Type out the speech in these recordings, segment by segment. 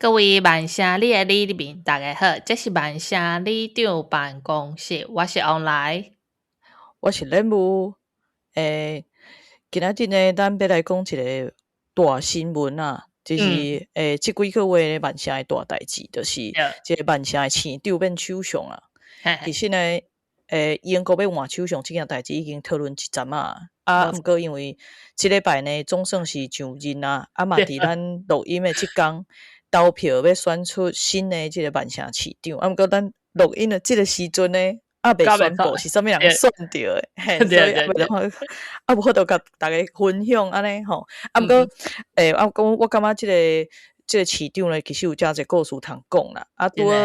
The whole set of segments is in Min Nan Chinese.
各位萬城里的里民，大家好，這是萬城里長辦公室，我是王來，我是任務。今仔日呢，咱欲來講一个大新聞啊，就是這幾个月萬城的大代誌，就是這个萬城的市長變首相啊。其實呢，英國欲換首相這件代誌已經討論一陣仔。啊，毋過因為這禮拜呢，總算是上任啊，啊嘛佇咱錄音的這工，投票欲選出新的這个萬城市長。啊，毋過咱錄音的這个時陣呢，猶未宣布是啥物人選著的，嘿，所以猶無法度共大家分享按呢吼。啊，毋過，啊，講我感覺這个市長呢，其實有誠濟故事通講啦。啊，拄好，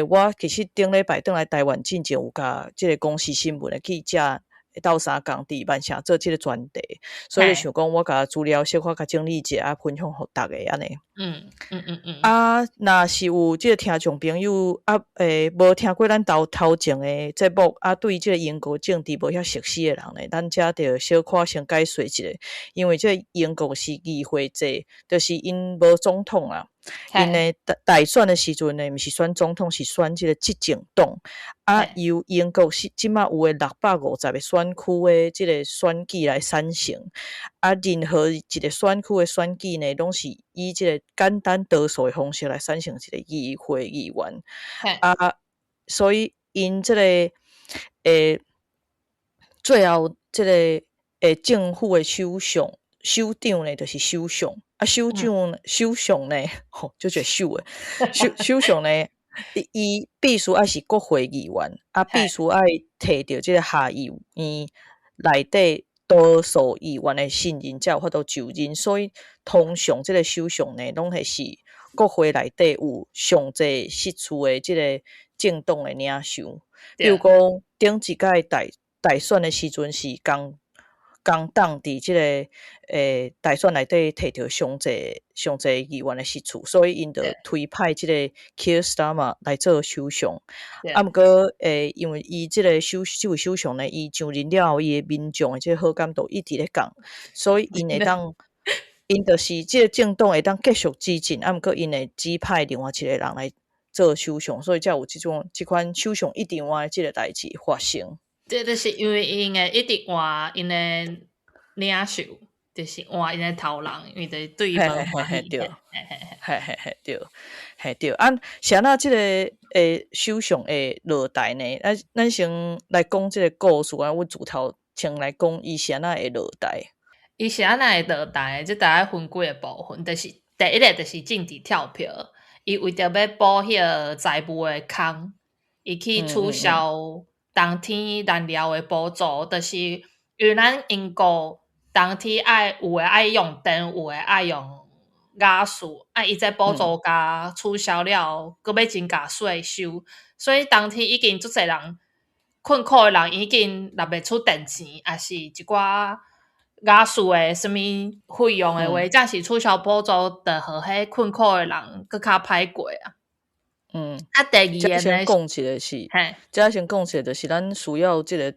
我其實頂禮拜轉來台灣進前，有共這个公視新聞的記者鬥相共佇萬城做這个專題，所以想講我共資料小可共整理一下，啊，分享予逐家按呢。啊，若是有這个聽眾朋友啊，無聽過咱頭前的節目，啊，對這个英國政治無遐熟悉的人呢，咱遮著小可先解說一下，因為這个英國是議會制，就是𪜶無總統啊，𪜶呢大選的時陣呢，毋是選總統，是選這个執政黨。啊，由英國是這馬有的650個選區的這個選舉來產生。啊，任何一個選區的選舉呢，攏是以這個簡單多數的方式來產生一個議會議員。啊，所以𪜶這個最後這個政府的首相、首長呢，就是首相。啊，首長、首相呢，吼，足濟首的，首相呢，伊必須愛是國會議員，啊，必須愛提著這个下議院內底多數議員的信任，才有法度就任。所以通常這个首相呢，攏會是國會內底有上濟席次的這个政黨的領袖。比如講，頂一屆大選的時陣是工黨佇這个大選內底提著上濟上濟議員的席次，所以𪜶就推派這个 Keir Starmer 來做首相。啊，毋過因為伊這个這位首相呢，伊上任了後，伊的民眾的這个好感度一直咧降，所以𪜶會當，𪜶就是這个政黨會當繼續執政，啊，毋過𪜶會指派另外一個人來做首相，所以才有這種這款首相一直換的這个代誌發生。這就是因為𪜶會一直換𪜶的領袖，就是換𪜶的頭人，因為就是對伊無歡喜。對，嘿嘿嘿對，嘿對。啊，是按怎這个首相會落台呢？咱先來講這个故事啊，阮自頭先來講，伊是按怎會落台？伊是按怎會落台？這大概分幾个部分，就是第一个就是政治跳票，伊為著欲補彼个財務的空，伊去取消冬天燃料的補助，就是因為咱英國冬天愛有的愛用電，有的愛用瓦斯，啊，伊這補助共取消了，閣欲增加稅收，所以冬天已經足濟人困苦的人已經納袂出電錢，抑是一寡瓦斯的啥物費用的話，這是取消補助，就予彼困苦的人閣較歹過啊。啊，第二个呢？先講一个是，這先講一个就是咱需要這个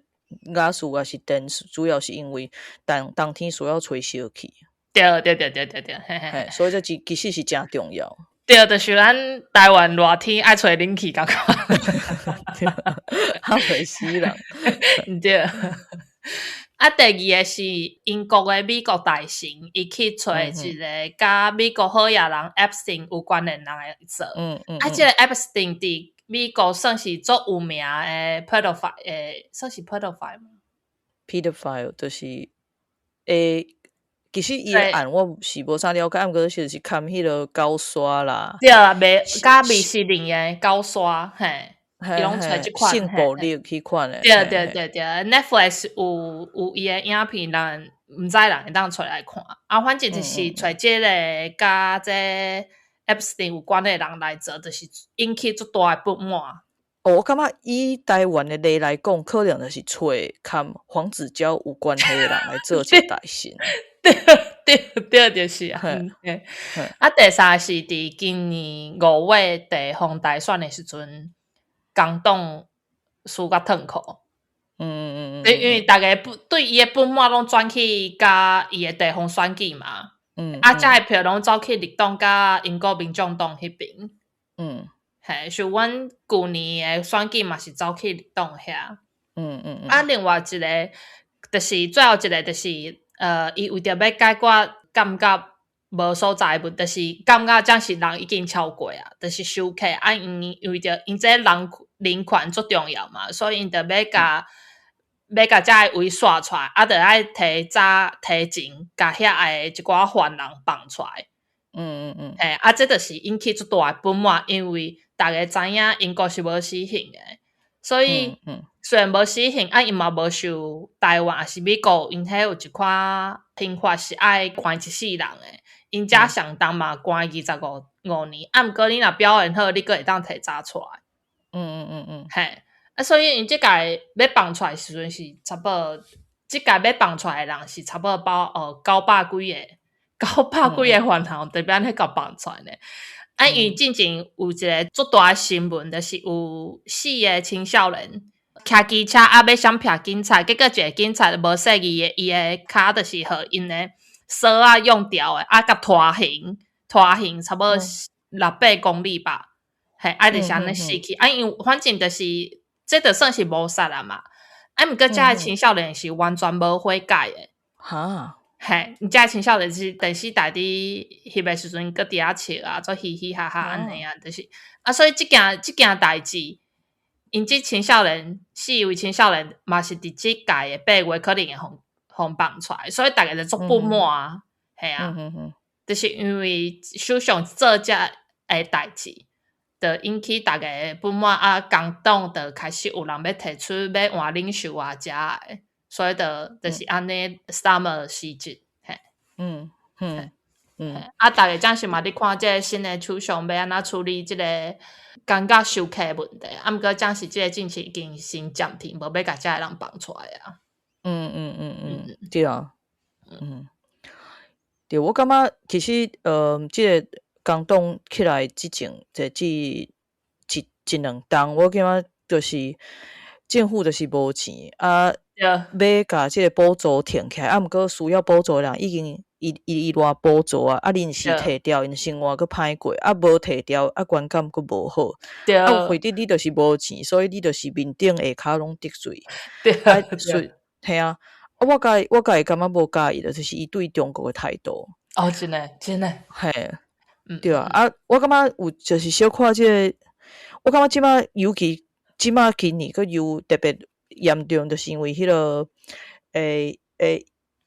瓦斯抑是電，主要是因為冬天需要吹燒氣。對對對對對對，嘿嘿。所以這其實是誠重要。對，就是咱台灣熱天愛吹冷氣共款。哈袂死人。對。啊，第二个是英國的美國大臣，伊去揣一个佮美國好野人 Epstein 有關的人來做。啊，這个 Epstein 佇美國算是足有名的 pedophile，算是 pedophile 嗎？pedophile 就是，其實伊的案我是無啥了解，毋過就是含彼个狗沙啦。對啊，袂佮未成年的狗沙，嘿。伊攏揣這款性暴力彼款的。對對對對，Netflix 有伊的影片，人毋知人會當揣來看。啊，反正就是揣這个佮這 Epstein 有關的人來做，就是引起足大的不滿。哦，我感覺以台灣的例來講，可能就是揣佮黃子佼有關係的人來做這個大臣。對對對，就是啊。啊，第三是佇今年5月地方大選的時陣，工黨輸甲褪褲。因為逐家不對伊的不滿攏轉去佮伊的地方選舉嘛。啊，遮的票攏走去綠黨佮英國民眾黨彼爿。嘿，像阮舊年的選舉嘛是走去綠黨遐。啊，另外一个就是最後一個就是，伊為著欲解決感覺無所在的問題，就是感覺這是人已經超過啊，就是收客啊，𪜶為著𪜶這人權足重要嘛，所以𪜶就欲共遮的位煞出來，啊，就愛提早提前共遐的一寡犯人放出來。嘿，啊，這就是引起足大的不滿，因為逐家知影英國是無死刑的，所以雖然無死刑，啊，𪜶嘛無受台灣抑是美國，𪜶彼有一款刑法是愛關一世人的，𪜶遮上重嘛關25年，啊，毋過你若表現好，你閣會當提早出來。嘿，啊，所以𪜶這屆欲放出來時陣是差不多，這屆欲放出來的人是差不多包900幾個，900幾個犯人特別按呢共放出來呢。啊，因為進前有一個足大的新聞，就是有四个青少年騎機車啊，欲閃避警察，結果一个警察無細意的，伊的跤就是予𪜶的索仔用吊的，啊，共拖行，拖行差不多6、8公里吧。嘿，啊，就是按呢死去。啊，因為反正就是這就算是謀殺啊嘛。啊，毋過遮的青少年是完全無悔改的。哈？嘿，遮的青少年是電視台佇翕的時陣，閣佇遐笑啊，做嘻嘻哈哈按呢啊，就是啊，所以這件代誌，𪜶這青少年四位青少年嘛是佇這屆的8月可能會予放出來，所以逐家就足不滿啊，嘿啊，就是因為首相做這个代誌，就引起逐家的不滿啊，工黨就開始有人欲提出欲換領袖啊，遮的，所以就是按呢，Starmer 辭職，嘿。啊，逐家這時嘛，咧看這个新的首相欲按怎處理這个監獄收客的問題，啊，毋過這時這个政策已經先暫停，無欲共遮的人放出來啊。對啊，對，我感覺其實，這个工黨起來執政，這一兩冬，我感覺就是政府就是無錢啊，欲共這个補助停起來，啊，毋過需要補助的人已經伊偌補助啊，啊，臨時提掉，𪜶生活閣歹過，啊，無提掉，啊，觀感閣無好，啊，反正你就是無錢，所以你就是面頂下跤攏得罪，啊，所以嘿啊，啊，我家己感覺無佮意的，就是伊對中國的態度。哦，真的，真的。嘿，對啊，啊，我感覺有就是小可這个，我感覺這擺尤其這擺今年閣又特別嚴重，就是因為彼个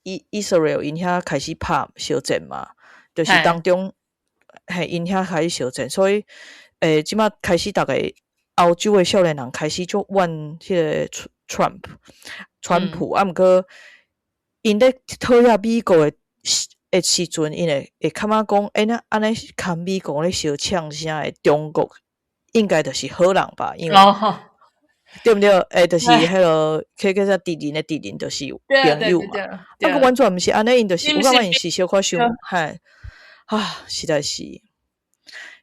以色列𪜶遐開始拍相戰嘛，就是當中嘿𪜶遐開始相戰，所以這擺開始逐个歐洲的少年人開始足怨彼个 Trump 川普，啊，毋過𪜶咧討厭美國的時陣，𪜶會感覺講，欸，那按呢共美國咧相嗆聲的中國，應該就是好人吧？因為對毋對？欸，就是彼个彼個啥敵人的敵人，就是朋友嘛。啊，閣完全毋是按呢，𪜶就是，我感覺𪜶是小可傷，嘿，啊，實在是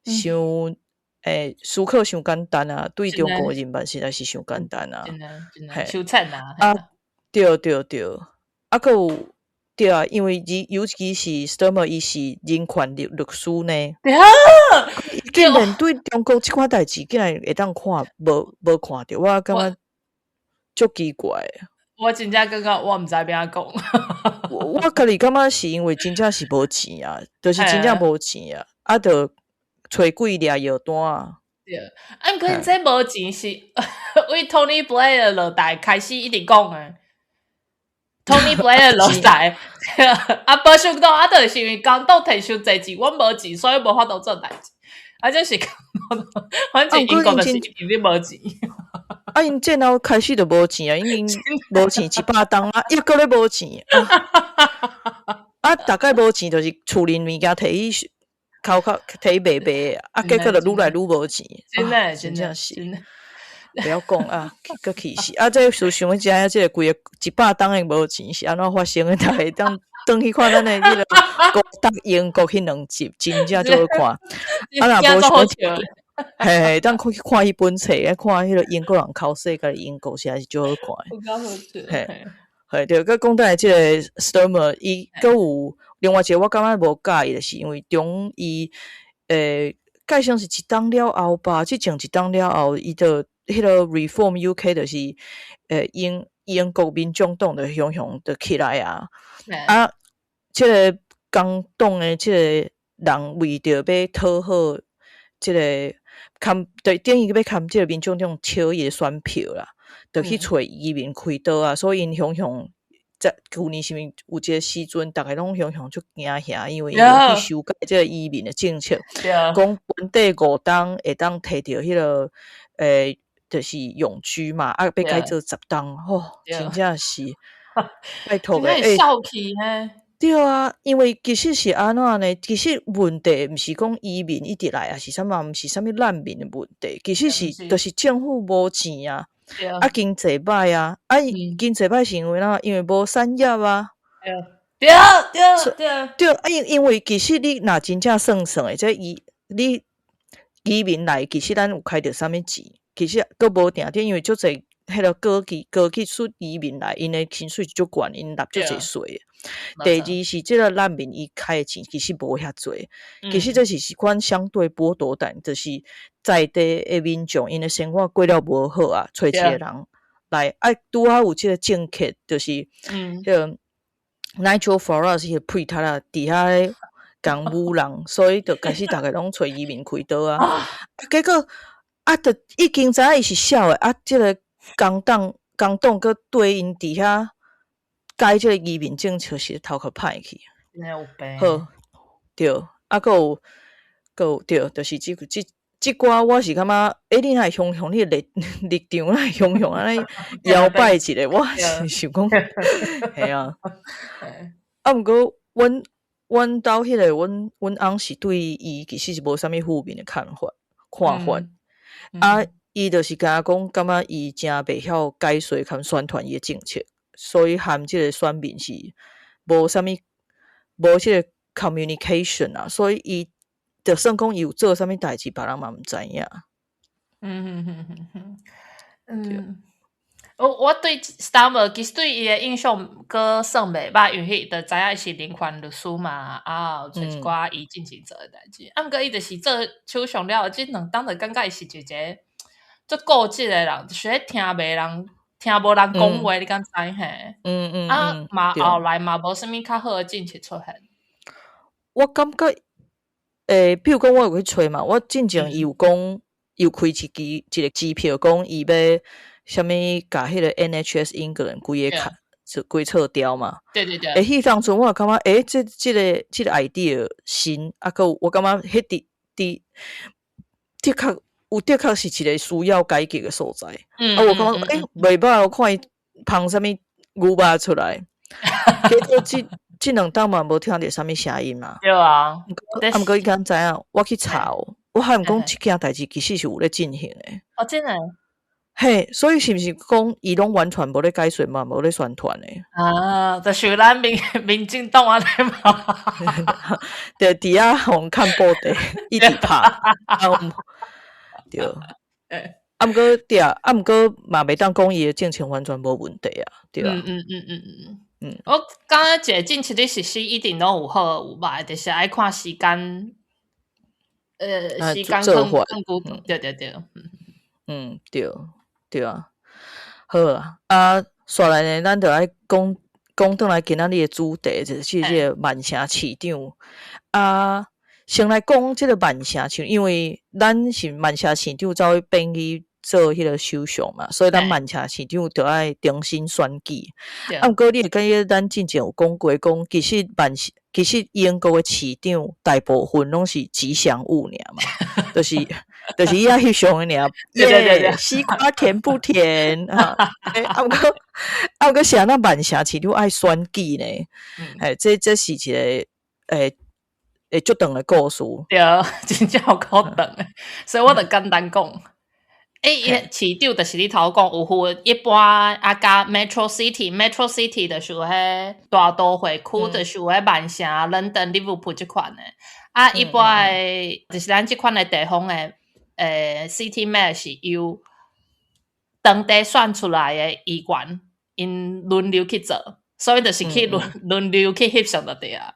傷欸，思考傷簡單啊，對中國人民實在是傷簡單啊，真的，真的，傷淺啊！啊，對對對，啊，閣有對啊，因為尤其是 Starmer 伊是人權律師呢，對啊，竟然對中國這款代誌，竟然會當看無看著，我感覺足奇怪的。我真正感覺我毋知欲按怎講。我家己感覺是因為真正是無錢啊，就是真正無錢啊，啊，就揣鬼掠藥單啊。對，啊，毋過這無錢是為 Tony Blair 落台開始一直講的。Tony Blair 落台，啊，保守黨啊，就是因為工黨提傷濟錢，阮無錢，所以無法度做代誌。啊，這是反正英國就是一定無錢。啊，𪜶戰後開始就無錢啊，已經無錢100冬啊，抑閣咧無錢。啊，大概無錢就是厝裡物件提去口口提去賣賣，啊，結果就愈來愈無錢。真的，真正是。不要講啊，閣氣死！啊，這是想欲知影這個規个100冬的無錢是按怎發生的？逐家當轉去看咱的彼个孤獨英國彼兩集，真正足好看。啊，若無想欲，嘿嘿，當去看彼本冊，啊，看彼个英國人剾洗家己英國，實在是足好看。有夠好笑。嘿，嘿，對，閣講倒來這个 Starmer，伊閣有，另外一个我感覺無佮意，就是因為中伊蓋算是一冬了後吧，這前一冬了後，伊就彼個 Reform UK 就是英國民眾黨就雄雄就起來啊，啊，這個工黨的這個人為著欲討好這個含，就等於欲含這個民眾黨搶伊的選票啦，就去揣移民開刀啊，所以𪜶雄雄在舊年是毋是有一個時陣，逐家攏雄雄足驚嚇，因為伊去修改這個移民的政策，講本地5冬會當提著彼個就是永居嘛，啊，欲改做10冬，吼，真正是拜託的，欸，笑氣呢？對啊，因為其實是按怎呢？其實問題毋是講移民一直來，抑是啥物，毋是啥物難民的問題，其實是就是政府無錢啊，啊經濟歹啊，啊經濟歹是因為哪？因為無產業啊。對對對對啊，因為其實你若真正算算的，這你移民來，其實咱有開著啥物錢？其實閣無定定，因為足濟彼個高技術移民來，𪜶的薪水足懸，𪜶納足濟稅。第二是這個難民伊開的錢其實無遐濟，其實這是一款相對剝奪感，就是在地的民眾𪜶的生活過了無好啊，揣一個人來，啊拄好有這個政客，就是彼個 Nigel Farage 彼個屁癟仔佇遐咧共侮人，所以就開始逐家攏揣移民開刀啊，結果啊，就已經知影伊是痟的，啊，這個工黨閣對𪜶佇遐改這個移民政策是頭殼歹去。真有病。好，對，啊，閣有對，就是這這這寡我是感覺，欸，你若會雄雄，你的立場若會雄雄按呢搖擺一下，我是想講，嘿啊，啊，毋過阮兜彼個阮翁是對伊其實是無啥物負面的看法，啊，伊就是敢若講，感覺伊誠袂曉解說含宣傳伊的政策，所以含這個選民是無啥物無這個 communication 啊，所以伊就算講伊有做啥物代誌，別人嘛毋知影。我對 Starmer 其實對伊的印象閣算袂歹，因為彼就知影伊是人權律師嘛，啊，有揣一寡伊進前做的代誌。啊，毋過伊就是做首相了後，這2冬就感覺伊是一個足固執的人，就是咧聽袂人，聽無人講話，你敢知嘿？啊，嘛後來嘛無啥物較好的政策出現。我感覺，比如講我有去揣嘛，我進前伊有講，伊有開一支一個支票，講伊欲啥物共彼個 NHS England 規個卡就規撤掉嘛。欸，彼當陣我就感覺，欸，這個 idea 新，啊，閣有我感覺彼佇的確有的確是一個需要改革的所在。啊，我感覺，欸，袂歹，我看伊芳啥物牛肉出來，結果這2冬嘛無聽著啥物聲音嘛。對啊。啊，毋過你敢知影？我去查哦，我發現講這件代誌其實是有咧進行的。哦，真的？嘿，所以是毋是講伊攏完全無咧解說嘛，無咧宣傳的？啊，就像咱民進黨按呢嘛。對，佇遐予人看布袋，一直拍。啊，對。啊，毋過對啊，啊，毋過嘛袂當講伊的政策完全無問題啊，對啊。我感覺一個政策咧實施一定攏有好有歹，就是愛看時間，時間做法更對對對。嗯，對，對啊。好啊，啊，紲來呢，咱就愛講講轉來今仔日的主題，就是這個曼城市長。啊，先來講這個曼城市長，因為咱是曼城市長走去變去做彼個首相嘛，所以咱曼城市長著愛重新選舉。啊，毋過你會記得咱進前有講過，講其實英國的市長大部分攏是吉祥物爾嘛，就是伊愛翕相的爾。耶，西瓜甜不甜？啊，啊，毋過是按怎曼城市長愛選舉呢？欸，這是一個足長的故事。對，真正有夠長的，所以我就簡單講。欸，伊市長就是你頭講有分一般啊，佮 Metro City，Metro City 就是有彼大都會區，就是有彼曼城、倫敦、利物浦這款的。啊，一般的就是咱這款的地方的，City Mayor 是由當地選出來的議員，𪜶輪流去做，所以就是去輪流去翕相就對啊。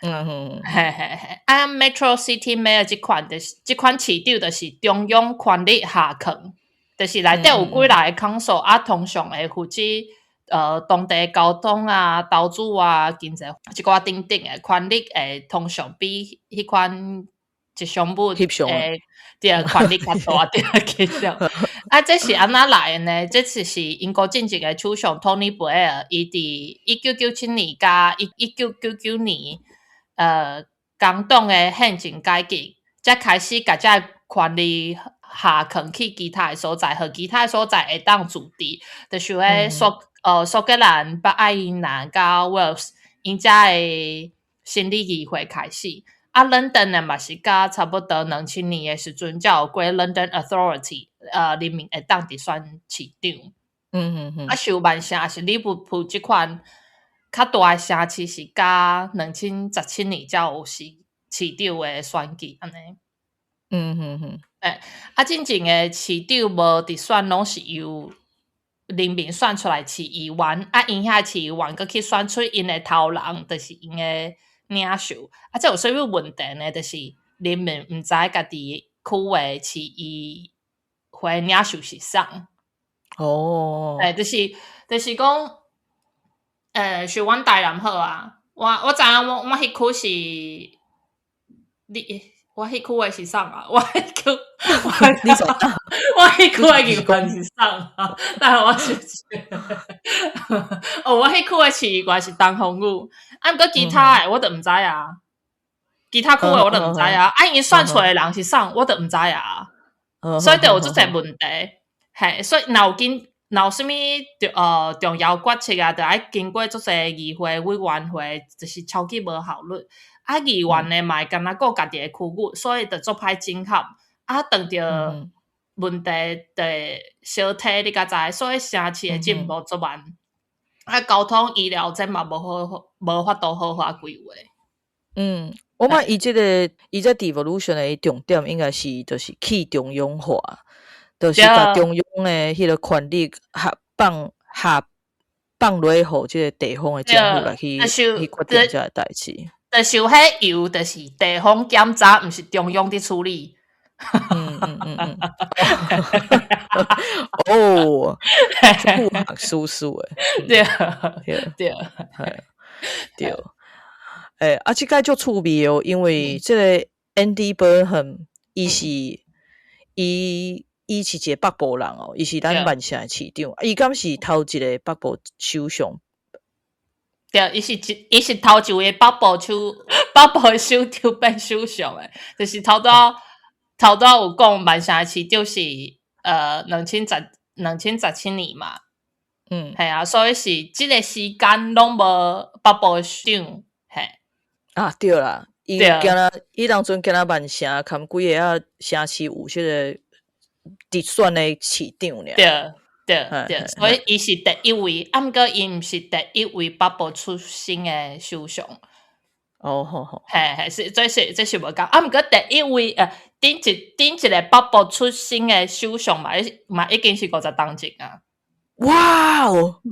嘿嘿嘿，啊，Metro City Mayor 這款就是這款市長，就是中央權力下放，就是內底有幾个 council 啊，通常會負責當地交通啊、投資啊、經濟一寡等等的權力，會通常比彼款吉祥物翕相的對權力較大，對，吉祥。啊，這是按怎來的呢？這就是英國進前的首相 Tony Blair，伊佇1997年佮1999年，工黨的憲政改革，才開始共這權力下放去其他的所在，予其他的所在會當自治，就是彼蘇格蘭、北愛爾蘭佮 Wales，𪜶才會成立議會開始。啊，倫敦呢嘛是佮差不多2000年的時陣，才有過 London Authority，人民會當直選市長。啊，像曼城抑是利物浦這款較大的城市，是佮2017年才有市長的選舉按呢。欸，啊，進前的市長無直選，攏是由人民選出來市議員，啊，𪜶遐市議員閣去選出𪜶的頭人，就是𪜶的領袖。啊，這有啥物問題呢？就是人民毋知家己區的市議會領袖是誰。欸，就是講，像阮台南好啊，我知影我彼區是，你我彼區的是啥啊？我彼區，你知我彼區的議員是啥啊？等下我想一哦，我彼區的市議員是陳芳語，啊，毋過其他的我就毋知啊。其他區的我就毋知啊，啊，𪜶選出來的人是啥，我就毋知啊。所以就有足濟問題，嘿，所以若有經若有啥物重要決策啊，就愛經過足濟議會委員會，就是超級無效率。啊，議員呢嘛會干焦顧家己的區域，所以就足歹整合。啊，當著問題就會相提，你敢知？所以城市的進步足慢。啊，交通、醫療這嘛無好，無法度好好規劃。嗯，我感覺伊這 devolution 的重點應該是就是去中央化，就是共中央的彼个權力下放下放落去予這个地方的政府來去決定這个代誌。就是彼由就是地方檢查，毋是中央佇處理。哦，富學舒舒的，對對對。欸，啊，這擺足趣味哦，因為這个 Andy Burnham，伊是一個北部人哦，伊是咱曼城的市長，伊敢是頭一个北部首相？對，伊是頭一位北部首長變首相的，就是頭拄有講曼城的市長是2017年嘛，係啊，所以是這个時間攏無北部市長，嘿。啊，對啦，伊敢若伊當陣敢若曼城含幾个仔城市有這个直選的市長爾。對對對，所以伊是第一位，啊，毋過伊毋是第一位北部出身的首相。哦，好好。嘿嘿，是這是無仝，啊，毋過第一位頂一个北部出身的首相嘛已經是50冬前啊。哇哦！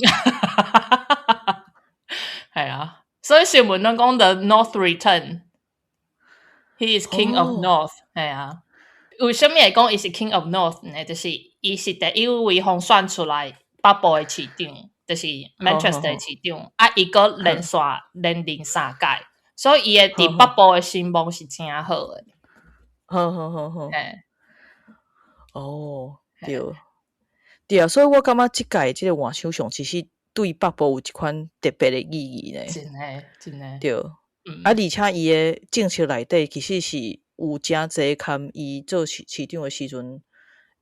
係啊，所以新聞攏講 The North Return，He is King of North，係啊。為啥物會講伊是 King of North 呢？就是伊是第一位予選出來北部的市長，就是 Manchester 的市長，啊，伊閣連續連任三屆，所以伊的佇北部的聲望是誠好的。嘿。哦，對，對啊，所以我感覺這屆這个換首相其實對北部有一款特別的意義呢。真的，真的。對，啊，而且伊的政策內底其實是有誠濟佮伊做市長的時陣，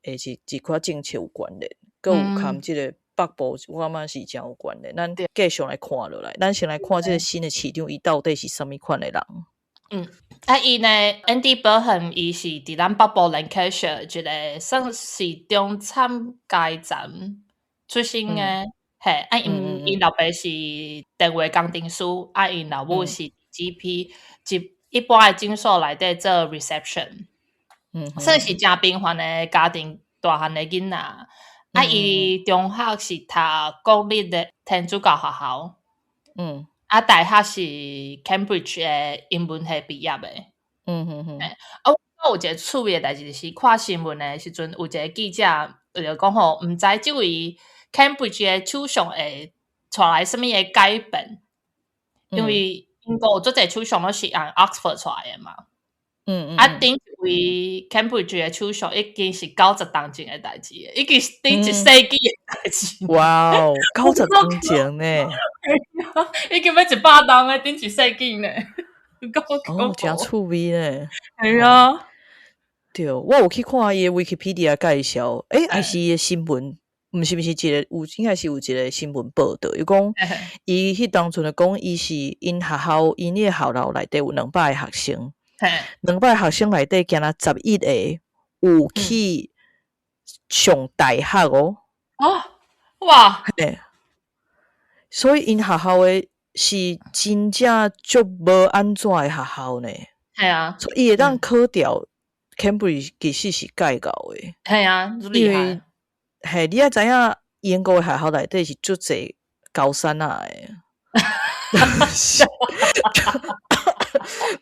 的一款政策有關聯，閣有佮這个北部，我感覺是誠有關聯。咱繼續來看落來，咱先來看這个新的市長，伊到底是啥物款的人？嗯，啊，伊呢，Andy Burnham，伊是佇咱北部 Lancashire 一个算是中產階層出身的，嘿，啊，𪜶老爸是電話工程師，啊，𪜶老母是 GP，一般的診所內底做 reception，算是誠平凡的家庭大漢的囡仔。啊，伊中學是讀國立的天主教學校，啊，大學是 Cambridge 的英文系畢業的。啊，我有一個趣味的代誌，就是看新聞的時陣，有一個記者就講吼，毋知這位 Cambridge 的首相會帶來啥物的改變，因為英國有足濟首相攏是按 Oxford 出來的嘛。啊，頂一位 Cambridge 的首相已經是90冬前的代誌，已經是頂一世紀的代誌。哇哦，90冬前呢？已經欲100冬的頂一世紀呢。哦，誠趣味呢。係啊。對，我有去看伊的 Wikipedia 介紹，欸，還是伊的新聞，毋是毋是一個有，應該是有一個新聞報導，伊講伊彼當陣就講，伊是𪜶學校，𪜶彼個校樓內底有200個學生，200個學生內底，敢若11個有去上大學哦。哦，哇！嘿，所以𪜶學校的是真正足無按怎的學校呢。係啊，所以伊會當考著 Cambridge 其實是蓋夠的。係啊，足厲害。嘿，你愛知影英國的學校內底是足濟高山仔的。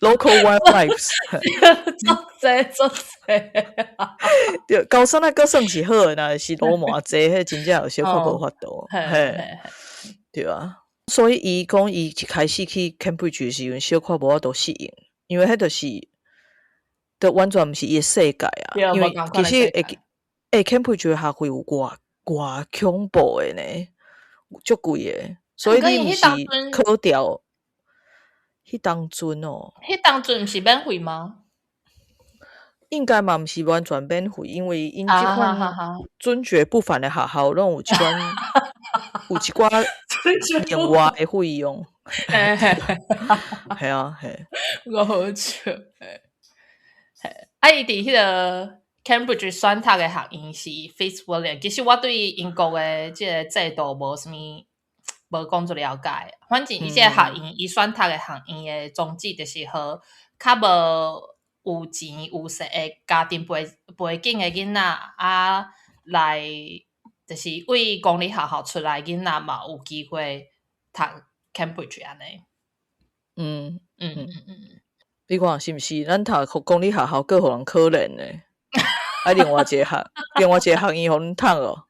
Local wildlife，足濟足濟。對，高山仔閣算是好的，若是鱸鰻濟，彼真正有小可無法度。嘿，對啊。所以伊講伊一開始去 Cambridge 的時陣，小可無法度適應，因為彼就是，就完全毋是伊的世界啊。因為其實會欸 Cambridge 的學費有偌偌恐怖的呢，足貴的。所以你毋是考著彼當陣哦。彼當陣毋是免費嗎？應該嘛毋是完全免費，因為𪜶這款尊爵不凡的學校，攏有這款有一寡另外的費用。係啊，嘿。我好笑。啊，伊佇彼個 Cambridge 選讀的學院是 Fitzwilliam。其實我對英國的這個制度無啥物無講足了解。反正伊這個學院，伊選讀的學院的宗旨就是予較無有錢有勢的家庭背景的囡仔啊，來就是為公立學校出來囡仔嘛，有機會讀 Cambridge 按呢。你看是毋是？咱讀公立學校，閣予人可憐呢？啊，另外一個學院予阮讀哦。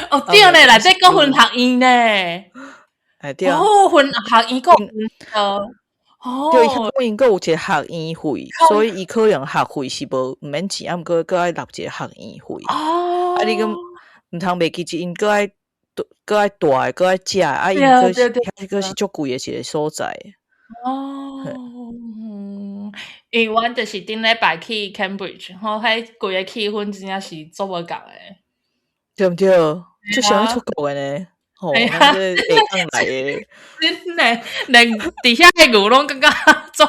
哦，對呢，內底閣分學院呢。哎對。哦，分學院閣分哦。對，𪜶閣有一個學院費，所以伊可能學費是無毋免錢，啊，毋過閣愛納一個學院費。啊，你閣毋通袂記得，𪜶閣愛蹛的，閣愛食，啊，𪜶閣是遐閣是足貴的一個所在。哦，因為阮就是頂禮拜去 Cambridge，吼，彼規个氣氛真正是足無仝的。對毋對？就像欲出國的呢，吼，咱這下港來的。真的，連佇遐的牛攏感覺足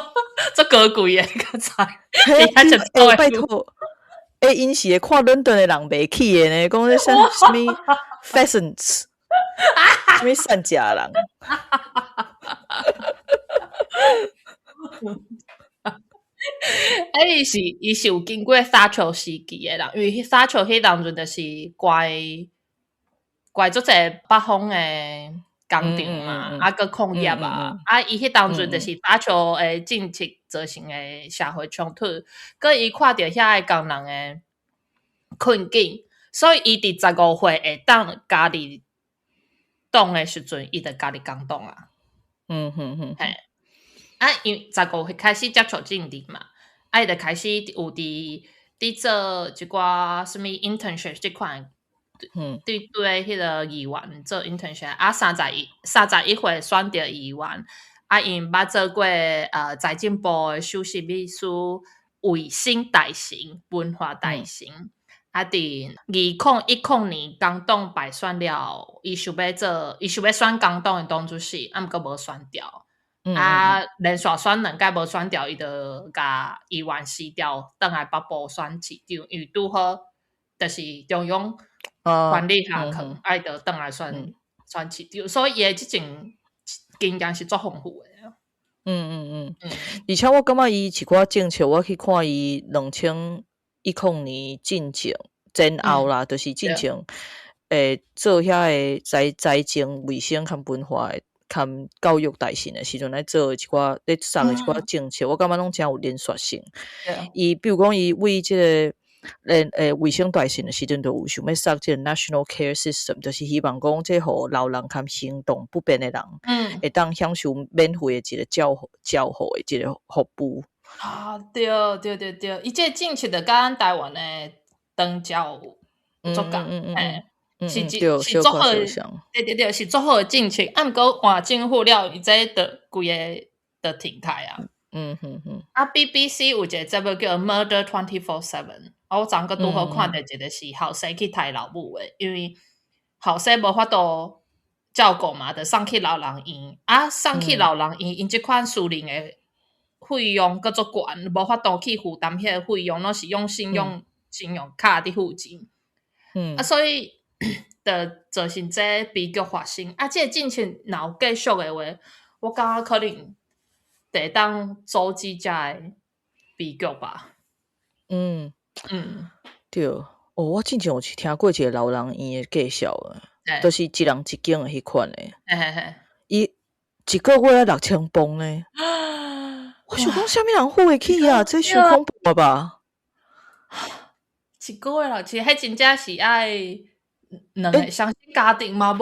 足高貴的，較知。佇遐食欸，拜託，欸，𪜶是會看倫敦的人袂起的呢，講這啥啥物 pheasants，啥物散食人。啊，伊是有經過撒切時期的人，因為撒切彼當陣就是關關足濟北方的工廠嘛，啊，閣礦業啊，啊，伊彼當陣就是撒切的政策造成的社會衝突，閣伊看著遐个工人的困境，所以伊佇15歲會當加入黨的時陣，伊就加入工黨啊。嘿。啊，因為15歲開始接觸政治嘛，啊，伊就開始有佇做一寡啥物 internship 這款，對彼個議員做 internship，啊，31歲選著議員，啊，𪜶捌做過財政部的首席秘書、衛生大臣、文化大臣，啊，佇2010年工黨敗選了，伊想欲選工黨的黨主席，啊，毋過無選著。啊，連續選兩屆無選著，伊就共議員辭掉，轉來北部選市長，因為拄好就是中央權力下放，啊，伊就轉來選市長，所以伊的這種經驗是足豐富的。而且我感覺伊一寡政策，我去看伊2010年進前前後啦，就是進前做遐个財政、衛生兼文化的兼教育大臣的時陣來做的一寡咧設的一寡政策，我感覺攏誠有連續性。伊比如講，伊為這个衛生大臣的時陣，就有想欲設這个 National Care System，就是希望講這予老人兼行動不便的人，會當享受免費的一個照護的這個服務。啊，對對對對，伊這個政策就佮咱台灣的長照足仝，嘿，是一是足好的，對對對，是足好的政策。啊，毋過換政府了，伊這就規个就停開啊。啊，BBC 有一個節目叫《Murder 24/7》，啊，我昨閣拄好看著一個是後生去刣老母的，因為後生無法度照顧嘛，就送去老人院。啊，送去老人院，𪜶這款私人的費用閣足懸，無法度去負擔彼個費用，攏是用信用卡佇付錢。啊，所以就造成這悲劇發生。啊，這個政策若有繼續的話，我感覺可能會當阻止這个悲劇吧。對。哦，我之前有去聽過一個老人院的介紹啊，就是一人一間的彼款的。伊一個月愛6000磅呢。我想講，啥物人付會起啊？這傷恐怖吧？一個月6000，彼真正是愛兩個雙薪家庭嘛，無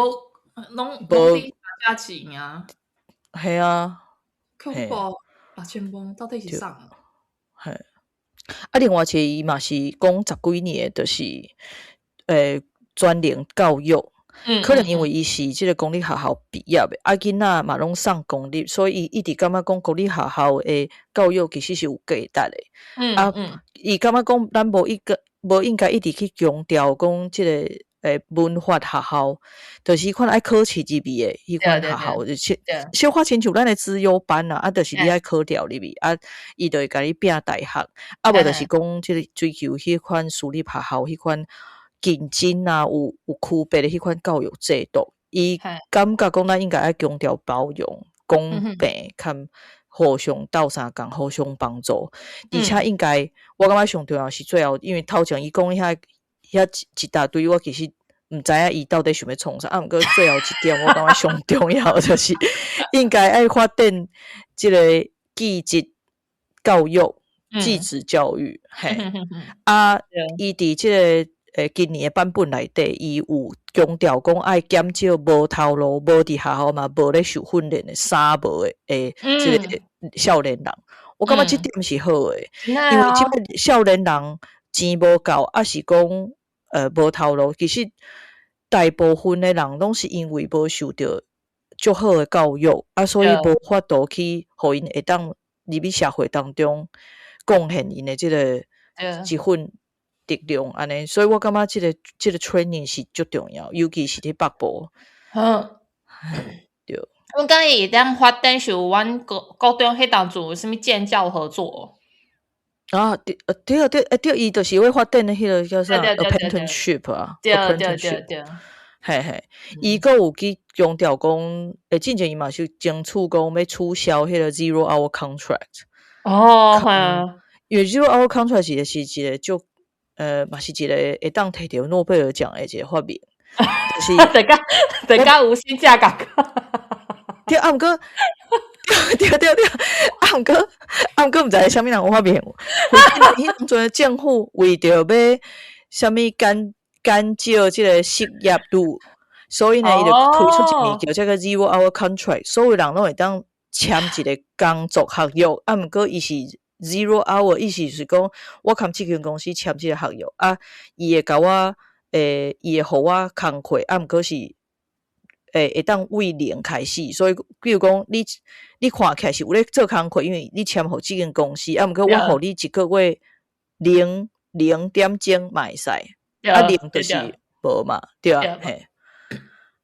攏攏佇遮錢啊。係啊。恐怖，6000磅到底是啥？嘿。啊，另外一個伊嘛是講十幾年的，就是專能教育。可能因為伊是這個公立學校畢業的，啊，囡仔嘛攏送公立，所以伊一直感覺講公立學校的教育其實是有價值的。啊，伊感覺講咱無應該一直去強調講這個文法學校，就是彼款愛考試入去的彼款學校，就是小可親像咱的資優班啊，啊，就是你愛考著入去，啊，伊就會共你併大學，啊，無就是講這個追求彼款私立學校彼款競爭啊，有區別的彼款教育制度，伊感覺講咱應該愛強調包容、公平，兼互相鬥相共、互相幫助，而且應該我感覺上重要是最後，因為頭前伊講遐一大堆，我其實毋知影伊到底想欲創啥，啊，毋過最後一點我感覺上重要就是應該愛發展這個技職教育、技職教育，嘿，啊，伊佇這個今年的版本內底，伊有強調講愛減少無頭路、無佇學校嘛無咧受訓練的三無的這個少年人。我感覺這點是好的，因為這擺少年人錢無夠，抑是講無頭路，其實大部分的人攏是因為無受著足好的教育，啊，所以無法度去予𪜶會當入去社會當中貢獻𪜶的這個一份力量按呢，所以我感覺這個 training 是足重要，尤其是佇北部。對。我感覺會當發展是有阮國中彼當陣有啥物建教合作。啊，對，對對，對，伊就是欲發展的彼个叫啥 apprenticeship 啊，apprenticeship，嘿嘿，伊閣有去強調講，進前伊嘛是爭取講欲取消彼個 zero hour contract。哦，嘿。因為 zero hour contract 是一個足，嘛是一個會當提著諾貝爾獎的一個發明，就是，就佮無薪假仝款。對，啊，毋過，對對對，啊，毋過，啊，毋過，毋知啥物人有發明，彼當陣的政府為著欲啥物減少這個失業率，所以呢，伊就推出一物叫做 zero hour contract，所有人攏會當簽一個工作合約，啊，毋過伊是 zero hour，意思就是講，我共這間公司簽這個合約，啊，伊會共我，伊會予我工課，啊，毋過是會當為零開始，所以比如講，你看起來是有咧做工課，因為你簽予這間公司，啊，毋過我予你一個月零點鐘嘛會使，啊，零就是無嘛，對啊，嘿，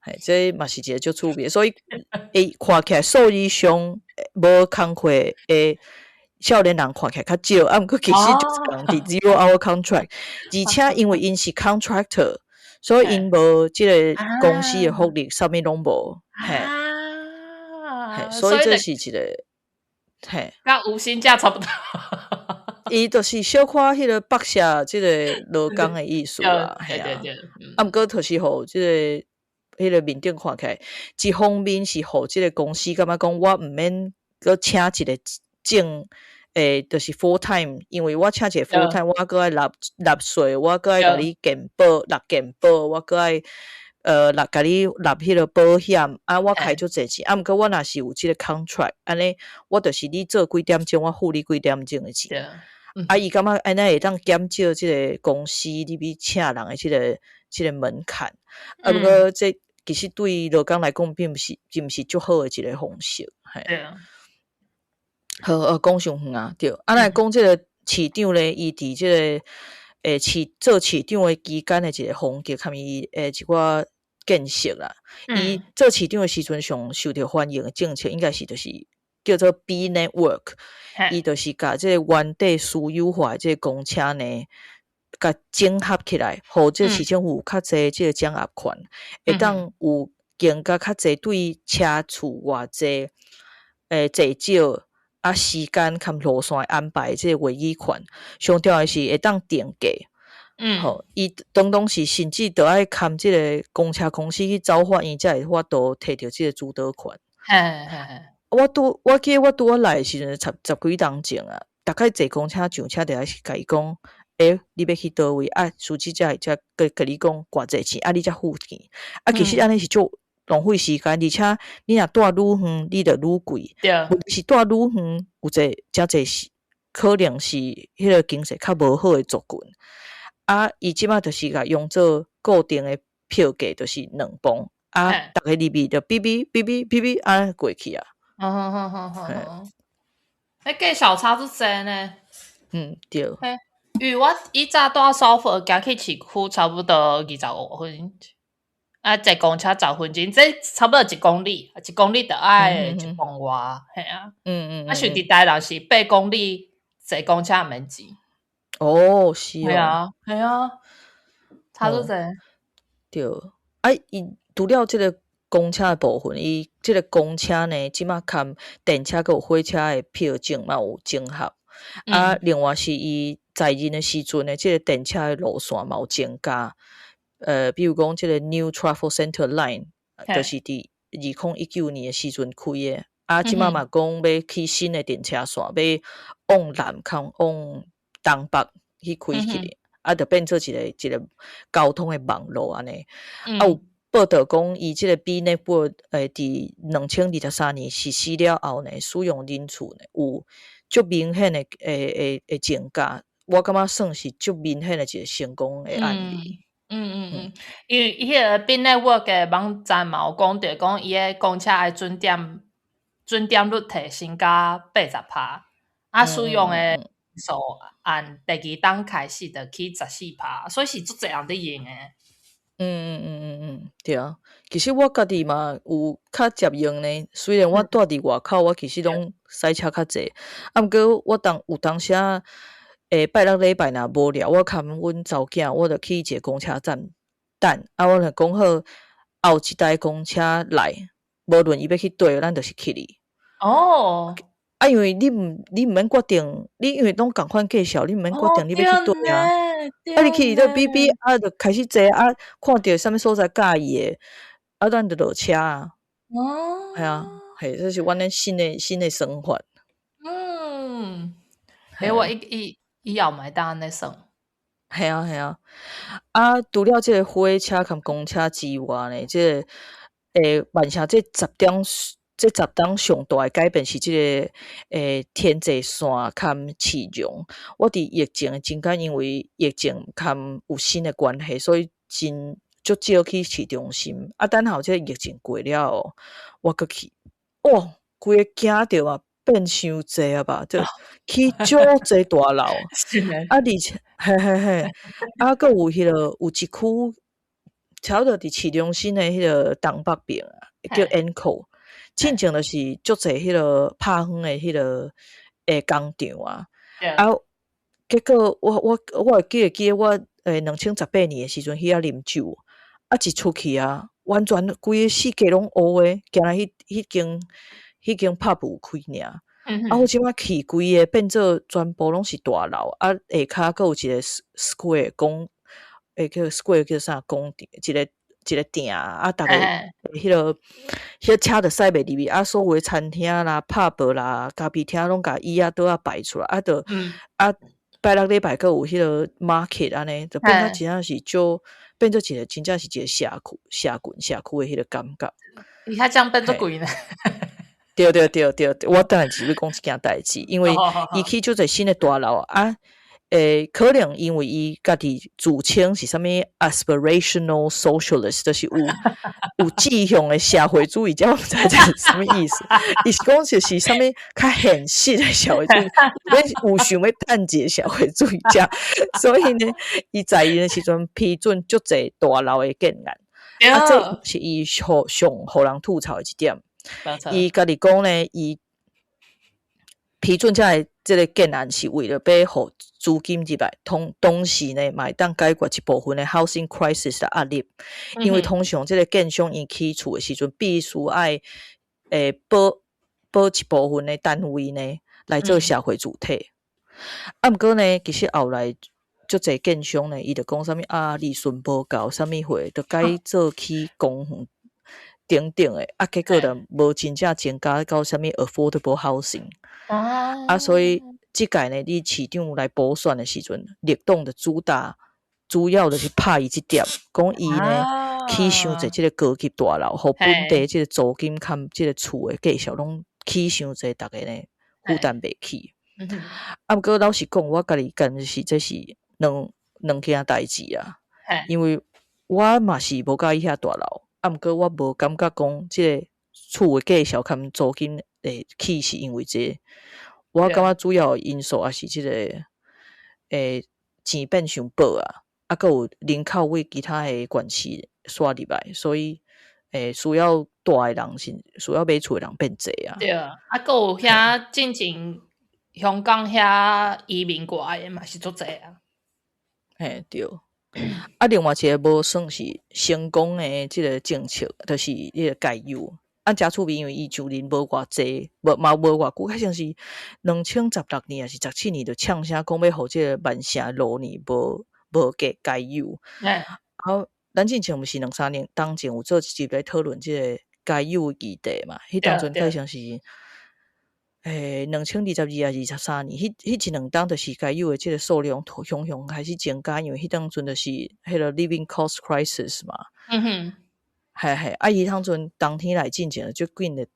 嘿，這嘛是一個足趣味，所以看起來數字上無工課的少年人看起來較少，啊，毋過其實就是仝佇 zero hour contract，而且因為𪜶是 contractor，所以𪜶無這個公司的福利，啥物攏無，嘿，嘿，所以這是一個，嘿，佮無薪假差不多。伊就是小可彼個剝削這個勞工的意思啦，對對對，啊，毋過就是予這個彼个面頂看起來，一方面是予這个公司感覺講我毋免閣請一個正就是 full time，因為我請一個 full time，我閣愛納納稅，我閣愛共你健保納健保，我閣愛納共你納彼个保險，啊，我開足濟錢，啊，毋過我若是有這个 contract，按呢，我就是你做幾點鐘，我付你幾點鐘的錢。啊，伊感覺按呢會當減少這个公司入去請人的這个門檻。啊，毋過這其實對勞工來講，並毋是足好的一个方式。對啊。好，講傷遠啊，對。啊，來講這个市長咧，伊佇這个做市長的期間的一个風格，佮伊的一寡見識啦。伊做市長的時陣，上受著歡迎的政策，應該是就是叫做 B Network。伊就是共這个原地私有化的這个公車呢，共整合起來，予這个市政府有較濟這个掌握權，會當有增加較濟對車次偌濟，濟少啊時間佮路線的安排這个話語權。上重要的是會當定價。吼，伊當當時甚至著愛含這个公車公司去走法院，才會法度提著這个主導權。我記得我拄仔來的時陣，十幾冬前啊，逐擺坐公車上車，著愛是共伊講，欸，你欲去佗位啊？司機才會才共你講偌濟錢，啊，你才付錢。啊，其實按呢是足浪費時間，而且你若蹛愈遠，你就愈貴。問題是蹛愈遠，有濟誠濟是可能是彼个經濟較無好的族群。啊，伊這擺就是共用做固定的票價，就是2磅。啊，逐个入去就嗶嗶嗶嗶嗶嗶按呢過去啊。好好好好好好。彼價數差足濟呢。嗯，對。嘿，因為我以前蹛首府行去市區差不多25分，啊，坐公車10分鐘，這差不多一公里，一公里著愛1磅外，嘿啊。啊，像佇台南是8公里，坐公車毋免錢。哦，是哦。嘿啊，嘿啊，差足濟。對，啊，伊除了這个公車的部分，伊這个公車呢，這擺含電車閣有火車的票證嘛有整合。啊，另外是伊在任的時陣呢，這个電車的路線嘛有增加。比如講這个 New Trafford Centre Line，就是佇2019年的時陣開的。啊，這擺嘛講欲起新的電車線，欲往南較往東北去開去，啊，就變做一個一個交通的網路按呢。啊，有報導講，伊這个 B Network 佇2023年實施了後呢，使用人次呢有足明顯的增加。我感覺算是足明顯的一個成功的案例。嗯，因為伊彼个 B Network 的網站嘛有講著，講伊的公車的準點率提升甲80%，啊，使用的數按第二冬開始就起14%，所以是足濟人佇用的。嗯，對啊。其實我家己嘛有較捷用呢，雖然我蹛佇外口，我其實攏駛車較濟。啊，毋過我當有當時啊，拜六禮拜若無聊，我含阮查某囝，我就去一个公車站等。啊，我就講好後一台公車來，無論伊欲去佗，咱就是去哩。啊，因為你毋免決定，你因為攏仝款價數，你毋免決定你欲去佗啊。啊，你去就嗶嗶啊，就開始坐啊，看著啥物所在佮意的，啊，咱就落車啊。係啊，嘿，這是阮的新的生活。嗯，欸，我以後嘛會當按呢算。係啊，係啊。啊，除了這个火車佮公車之外呢，這个曼城這10冬上大的改變是這个天際線佮市容。我佇疫情的中間，因為疫情佮有新的關係，所以真足少去市中心。啊，等候這个疫情過了後，我閣去，哇，規个驚著啊，變傷濟啊吧，就起足濟大樓。是的。啊，而且，嘿嘿嘿，啊，閣有彼个有一區，差不多佇市中心的彼个東北邊啊，叫 Ancoats。進前就是足濟彼个拍遠的彼个工廠啊。啊，結果我會記得我2018年的時陣去遐啉酒，啊，一出去啊，完全規个四界攏烏的，敢若彼間 pub 有開爾。啊，我這擺去規个變做全部攏是大樓，啊，下跤閣有一個 square 廣欸叫 square 叫啥廣場，一个一个埕啊，逐个彼个車就駛袂入去，啊，所有的餐廳啦、pub 啦、咖啡廳攏共椅仔桌仔擺出來，啊，就啊拜六禮拜閣有彼個 market 按呢，就變甲真正是足變做一個真正是一個社區、社群、社區的彼個感覺。伊遐這樣變足貴呢？對對對對，我等下是欲講這件代誌，因為伊起足濟新的大樓啊，可能因為伊家己自稱是啥物 aspirational socialist，就是有志向的社會主義者，我毋知這是啥物意思。伊是講就是啥物較現實的社會主義，有想欲趁錢的社會主義者，所以呢，伊在任的時陣批准足濟大樓的建案，啊，這是伊上上予人吐槽的一點。伊家己講呢，伊批准這个這个建案是為了欲予資金入來，同時呢，嘛會當解決一部分的 housing crisis 的壓力。因為通常這个建商伊起厝的時陣，必須愛保一部分的單位呢來做社會住宅。啊，毋過呢，其實後來足濟建商呢，伊就講啥物啊，利潤無夠，啥物貨，就改做起公園等等的，啊，結果就無真正增加到啥物 affordable housing。啊，所以這屆呢，你市長來補選的時陣，綠黨的主打主要就是拍伊這點，講伊呢起傷濟這个高級大樓，予本地這个租金佮這个厝的價數攏起傷濟，逐个呢負擔袂起。啊，毋過老實講，我家己感覺是這是兩件代誌啊，因為我嘛是無佮意遐大樓。啊，毋過我無感覺講這个厝的價數佮租金會起是因為這個，我感覺主要的因素也是這個錢變傷薄啊，啊，閣有人口為其他的縣市徙入來，所以需要住的人是需要買厝的人變濟啊。對啊，啊，閣有遐進前香港遐移民過來的嘛是足濟啊。嘿，對。啊，另外一个無算是成功的這个政策，就是彼个蓋幼。啊，誠趣味，因為伊上任無偌濟，無嘛無偌久，好像是2016年抑是17年，就嗆聲講欲予這个曼城路呢無價蓋幼。啊，咱進前毋是兩三年當前有做一集咧討論這个蓋幼的議題嘛？彼當陣好像是2022抑是23年，彼一兩冬就是該有的這个數量雄雄開始增加，因為彼當陣就是彼个 living cost crisis 嘛。嘿嘿，啊，彼當陣冬天來進前就緊的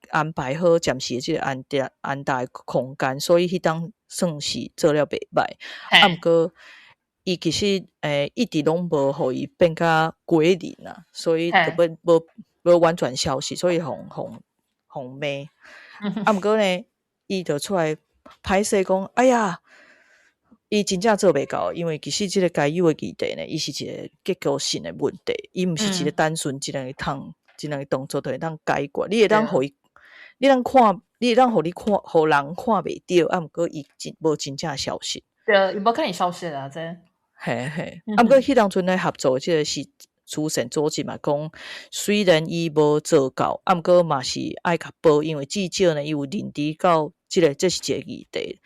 安排好暫時的這個安搭的空間，所以彼當算是做了袂䆀。啊，毋過伊其實一直攏無予伊變甲歸零啊，所以就欲無完全消失，所以予罵。啊，毋過呢，伊就出來歹勢講，哎呀，伊真正做袂到，因為其實這个該有的議題呢，伊是一個結構性的問題，伊毋是一個單純一兩个通一兩个動作就會當解決。你會當予伊，你當看，你會當予你看，予人看袂著，啊，毋過伊真無真正消失。對，伊無可能消失啊，這。嘿嘿，啊，毋過彼當陣咧合作這个是慈善組織嘛，講雖然伊無做到，啊，毋過嘛是愛共報，因為至少呢，伊有認知到這个這是一個議題。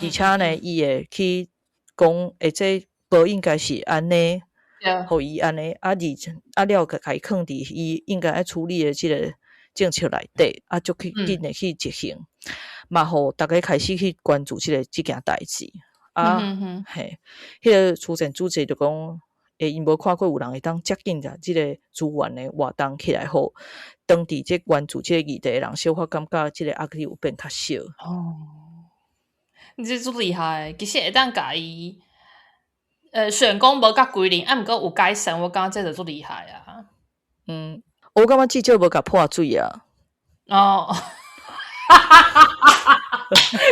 而且呢，伊會去講，這無應該是按呢，予伊按呢，啊，而且啊了，共伊囥佇伊應該愛處理的這个政策內底，啊，足去緊的去執行，嘛予逐家開始去關注這件代誌。啊，嘿，彼个慈善組織就講，𪜶無看過有人會當遮緊共這个資源的活動起來，予當地這關注這个議題的人，小可感覺這个壓力有變較少。哦，你這足厲害，其實會當共伊，雖然講無甲歸零，啊，毋過有改善，我感覺這就足厲害啊。嗯，我感覺至少無共潑水啊。哦。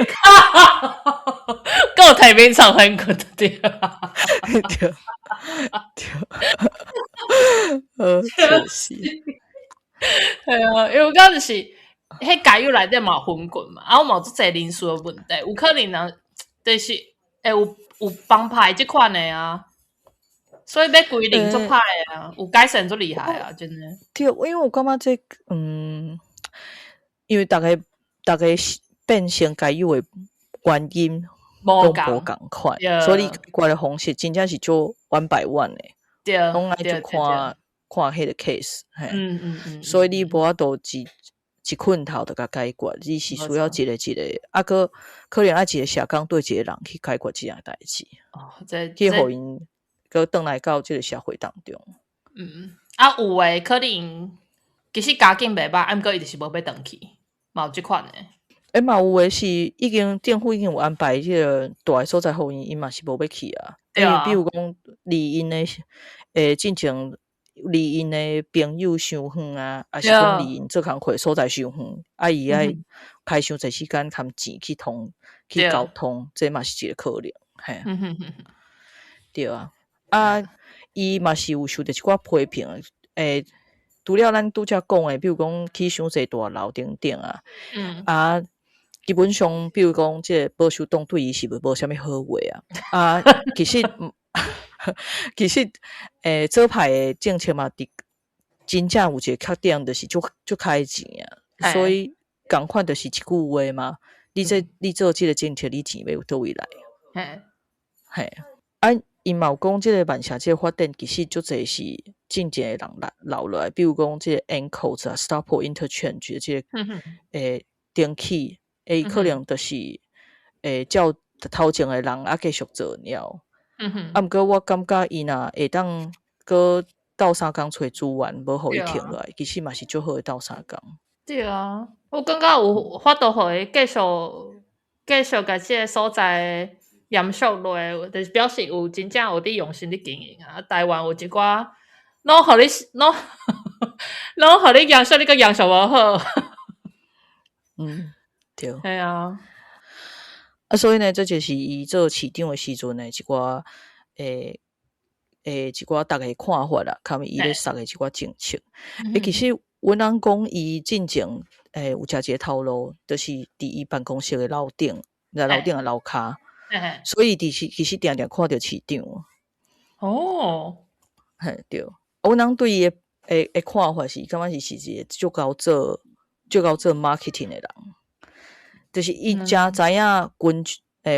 靠！閣有提名場很過對。對對，笑死。對啊，因為我感覺就是，彼家幼內底嘛有分棍嘛，啊，我嘛有足濟人事的問題，有可能人就是會有幫派這款的啊，所以欲歸零足歹的啊，有改善足厲害啊，真的。對，因為我感覺這，因為逐个變成該有的原因，拢無仝款，所以你解決的方式真正是做 one by one 的，攏愛去看看彼個 case，嘿，所以你無法度一棍頭就共解決，你是需要一個一個，啊，閣可能愛一個社工對一個人去解決這件代誌，哦，這去予𪜶閣轉來到這個社會當中。嗯，啊，有的可能其實家境袂歹，啊，毋過伊就是無欲轉去，嘛有這款的。欸，嘛有的是已經政府已經有安排這個蹛的所在予𪜶，𪜶嘛是無欲去啊。因為比如講離𪜶的進前離𪜶的朋友傷遠啊，抑是講離𪜶做工課所在傷遠，啊，伊愛開傷濟時間含錢去通去交通，這嘛是一個可能，嘿。對啊，啊，伊嘛是有受著一寡批評，除了咱拄才講的，比如講起傷濟大樓等等啊，啊，基本上，比如講這個保守黨對伊是無啥物好話啊，啊，其實，左派的政策嘛，佇真正有一個缺點，就是足足開錢啊，所以仝款就是一句話嘛，你這你做這個政策，你錢欲佗位來？嘿，啊，𪜶嘛有講，這個曼城這個發展其實足濟是進前的人來留落來，比如講這個 Ancoats 啊，Stourport Interchange 這個登起，欸，可能就是照頭前的人啊繼續做了。啊，毋過我感覺伊若會當閣鬥相共揣資源，無予伊停落來，其實嘛是足好的鬥相共。對啊，我感覺有法度予伊繼續共這個所在延續落，就是表示有真正有佇用心佇經營啊。台灣有一寡攏予你攏予你延續，你閣延續無好。嗯，對。嘿啊。啊，所以呢，這就是伊做市長的時陣的一寡一寡逐家看法啦，含伊咧捒的一寡政策。欸，其實阮翁講伊進前有食一個頭路，就是佇伊辦公室的樓頂，在樓頂的樓跤，所以其實定定看著市長。嘿，對。阮翁對伊的看法是，感覺是一個足𠢕做 marketing 的人，就是伊誠知影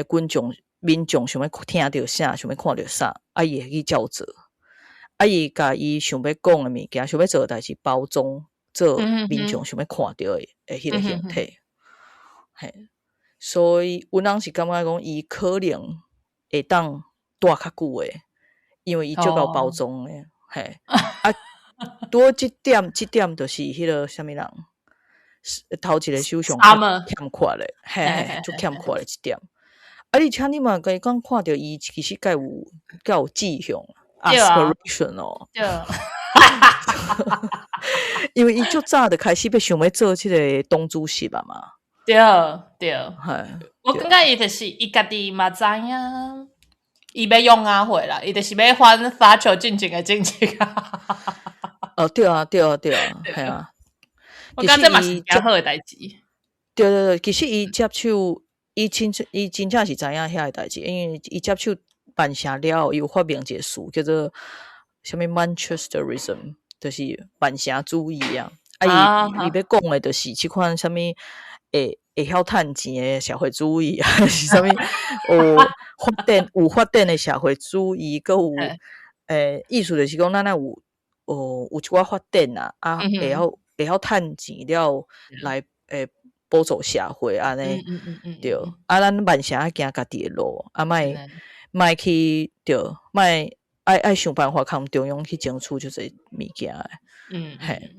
群眾民眾想欲聽著啥，想欲看著啥，啊，伊會去照做。啊，伊共伊想欲講的物件，想欲做的代誌包裝做民眾想欲看著的彼個形體。嘿，所以阮翁是感覺講，伊可能會當蹛較久的，因為伊足𠢕包裝的，嘿。啊，拄好這點就是彼個啥物人，頭一個首相欠缺的，嘿嘿，足欠缺的一點。啊，而且你嘛共伊講看著伊其實較有志向，aspiration 哦。因為伊足早就開始欲想欲做這個黨主席啊嘛。對對。我感覺伊就是伊家己嘛知影，伊欲用阿會啦，伊就是欲翻撒切進前的政策啊。哦，對啊，對啊，對啊，嘿啊。我感覺這嘛是誠好的代誌。對對對，其實伊接手，伊真正是知影遐個代誌，因為伊接手曼城了後，伊有發明一個詞叫做啥物 Manchesterism，就是曼城主義啊。啊，伊欲講的就是這款啥物會曉趁錢的社會主義啊，是啥物有發展的社會主義，閣有意思就是講，咱愛有一寡發展啊，啊，會曉趁錢了來補助社會按呢，對，啊，咱曼城愛行家己的路，啊，莫莫去對，莫愛想辦法共中央去爭取這濟物件的，嘿，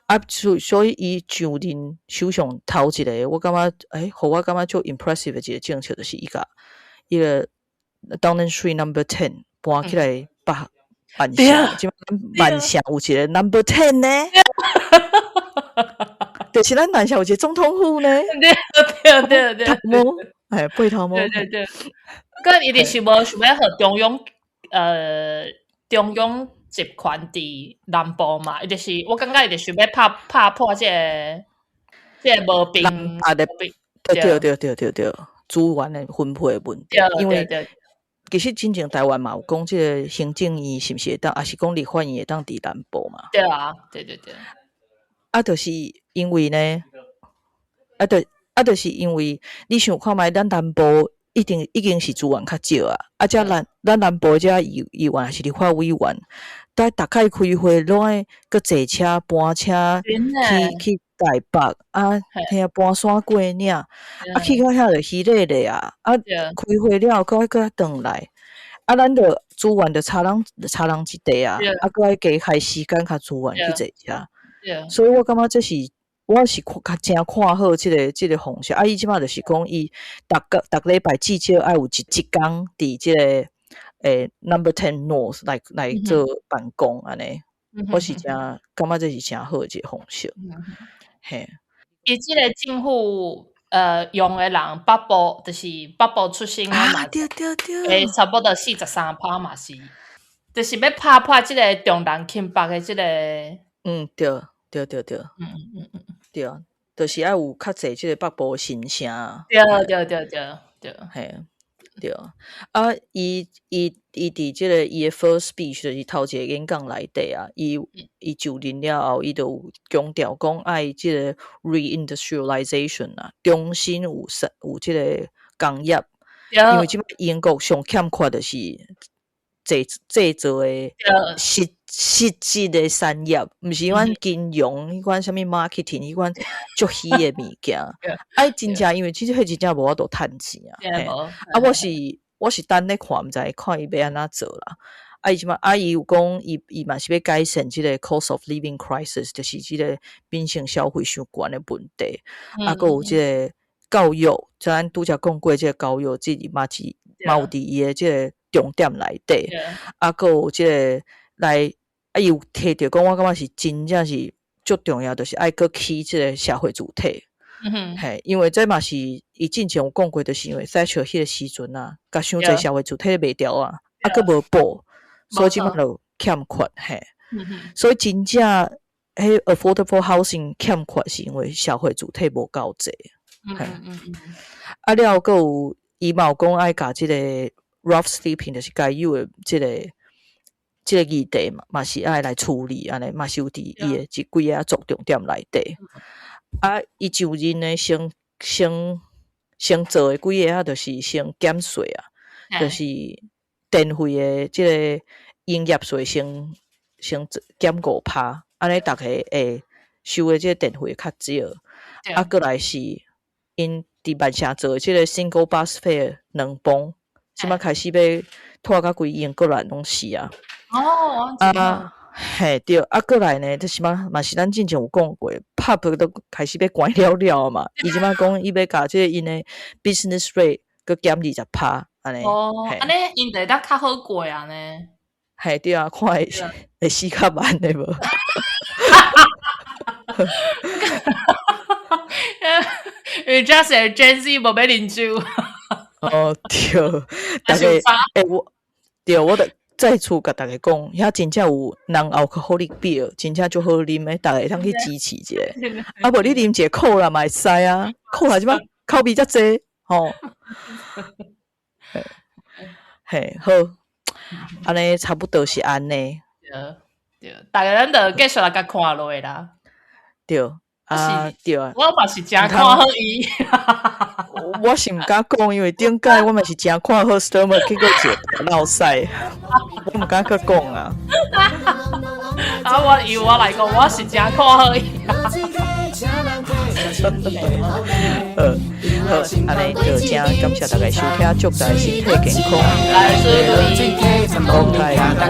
啊，所以伊上任首相頭一個，我感覺，欸，予我感覺足 impressive 的一個政策，就是伊共伊個 Downing Street Number Ten 搬起來北曼城，這擺曼城有一個 Number Ten 呢，就是咱曼城有一個總統府呢，對對對，頭毛，哎，背頭毛，對對對，閣伊就是無想欲予中央集權佇南部嘛，伊就是我感覺伊就是欲拍破這個無平，對對對對對對，資源的分配的問題，因為其實真正台灣嘛有講這個行政院是毋是會當，抑是講立法院會當佇南部嘛？對啊，對對對。啊，就是因為呢，啊，就啊，就是因為你想看覓，咱南部一定已經是資源較少啊。啊，遮咱南部遮議員還是立法委員，逐擺開會攏愛閣坐車搬車去台北啊，聽搬山過嶺，啊去到遐就虛咧咧啊，啊開會了閣愛閣轉來，啊咱就資源就差人一塊啊，啊閣愛加開時間較資源去坐車，所以我感覺這是我是看較誠看好這個方式，啊伊這擺就是講伊逐禮拜至少愛有一工佇這個Number Ten North 來做辦公按呢，我是誠感覺這是誠好的一個方式。嘿，伊這個政府用的人北部就是北部出生的嘛，對對對，差不多43趴嘛是，就是欲拍破這個重南輕北的這個，嗯，對對對對，對啊，就是愛有較濟這個北部新城，對對對對對，嘿，對啊，啊，伊佇這個伊的 first speech 就是頭一個演講內底啊，伊就任了後，伊就有強調講愛這個 reindustrialization 啊，重新有這個工業，因為這擺英國上欠缺的是製造的實質的產業，毋是彼款金融，彼款啥物 marketing，彼款足虛的物件。啊，真正因為其實彼真正無法度趁錢啊。啊，我是等咧看，毋知看伊欲按怎做啦。啊，伊這擺啊，伊有講，伊嘛是欲改善這個 cost of living crisis，就是這個民生消費傷懸的問題。啊，閣有這個教育，就咱拄才講過，這個教育，這嘛是嘛有佇伊的這個重點內底。啊，閣有這個來，啊，伊有提著講，我感覺是真正是足重要，就是愛閣起這個社會住宅。嘿，因為這嘛是伊之前有講過，就是因為 Thatcher 彼個時陣啊，共傷濟社會住宅賣掉啊，啊，閣無補，所以這擺就欠缺嘿。所以真正彼 affordable housing 欠缺，是因為社會住宅無夠濟。啊了，閣有伊嘛有講愛共這個 rough sleeping，就是街友的這個議題嘛，嘛是愛來處理，按呢嘛是有佇伊的這幾个重點內底。啊，伊就任呢，先做的幾个啊，就是先減稅啊，就是電費的這個營業稅先減5趴，按呢逐家會收的這個電費較少。啊，閣來是𪜶佇曼城做的這個 single bus fare 2磅，這擺開始欲拖甲規英格蘭攏是啊。哦，啊，嘿對，啊，閣來呢，就是嘛嘛是咱之前有講過，pub 都開始欲關了了嘛。伊這擺講伊欲共這個𪜶的 business rate 閣減20趴，按呢。哦，按呢𪜶就會當較好過按呢。嘿對啊，看會死較慢的無？因為這是 Gen Z 無欲啉酒。哦對，逐家欸我對，我著再次共逐家講，遐真正有 non-alcoholic beer，真正足好啉的，逐家會當去支持一下。啊無你啉一个可樂嘛會使啊，可樂這擺口味遮濟吼。嘿，好，按呢差不多是按呢。對對，逐家咱就繼續來共看落去啦。對，啊對啊。我嘛是誠看好伊。我是毋敢講，因為頂擺我嘛是誠看好 Starmer，結果一個落屎，我毋敢閣講啊。啊，我由我來講，我是誠看好伊。好，好，按呢就誠感謝大家收聽，祝大家身體健康，國泰民安。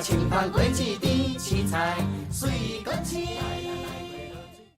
清芳果子甜，凊彩水果青。